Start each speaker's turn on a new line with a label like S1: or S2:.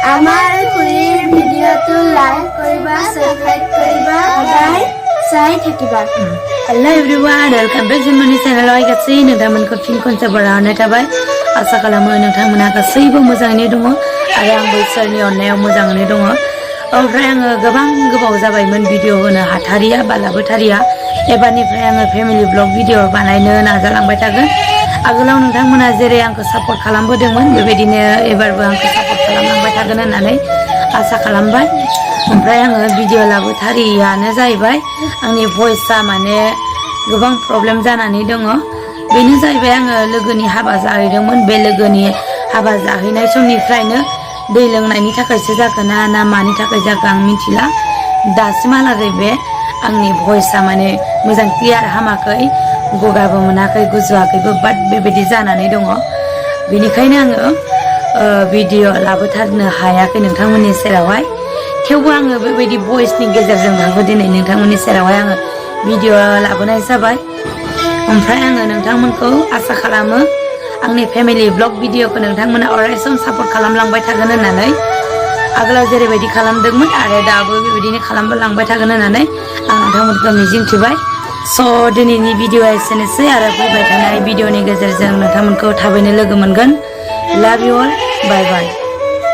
S1: আমাৰ খুৰীৰ ভিডিঅ'টো লাইক কৰিবা, সাবস্ক্ৰাইব কৰিবা, সদায় চাই থাকিবা।
S2: हेलो एवरीवन वेलकम बैक जोंनि चेनेलाव गासै नोंथांमोनखौ फिन खनसे बरायनाय थाबाय। आसा खालामो नोंथांमोना गासैबो मोजाङैनो दङ आरो आंबो इसोरनि अननायाव मोजाङैनो दङ। ओमफ्राय आङो गोबां गोबाव जाबायमोन भिडिअ होनो हाथारिया बा लाबोथारिया। एबारनिफ्राय आङो फेमिलि ब्लग भिडिअ बानायनो नाजालांबाय थागोन। आगोलाव नोंथांमोना जेरै आंखौ सापर्ट खालामबोदोंमोन बेबायदिनो एबारबो आंखौ सापर्ट खालामलांबाय थागोन होननानै आसा खालामबाय। ओमफ्राय आङो भिडिअ लाबोथारियानो जाहैबाय आंनि भइसआ माने गोबां प्रब्लेम जानानै दङ। बेनो जाहैबाय आङो लोगोनि हाबा जाहैदोंमोन। बे लोगोनि हाबा जाहैनाय समनिफ्रायनो दै लोंनायनि थाखायसो जागोन ना मानि थाखाय जागोन आं मिथिला। दासिमहालागै बे आंनि भइसआ माने मोजां क्लियार हामाखै, गगाबो मोनाखै, गुजुवाखैबो, बाट बेबायदि जानानै दङ। बेनिखायनो आङो भिडिअ लाबोथारनो हायाखै नोंथांमोननि सेरावहाय। थेवबो आङो बेबायदि भइसनि गेजेरजोंबाबो दिनै नोंथांमोननि सेरावहाय आङो भिडिअ लाबोनाय जाबाय। ओमफ्राय आङो नोंथांमोनखौ आसा खालामो आंनि फेमिलि ब्लग भिडिअखौ नोंथांमोना अरायसम सापर्ट खालामलांबाय थागोन होननानै। आगोलाव जेरैबायदि खालामदोंमोन आरो दाबो बेबायदिनो खालामलांबाय थागोन होननानै आं नोंथांमोनखौ मिजिंथिबाय। स' दिनैनि भिडिअआ एसेनोसै आरो फैबाय थानाय भिडिअनि गेजेरजों नोंथांमोनखौ थाबैनो लोगो मोनगोन। लाभ इउ अल, बाय बाय।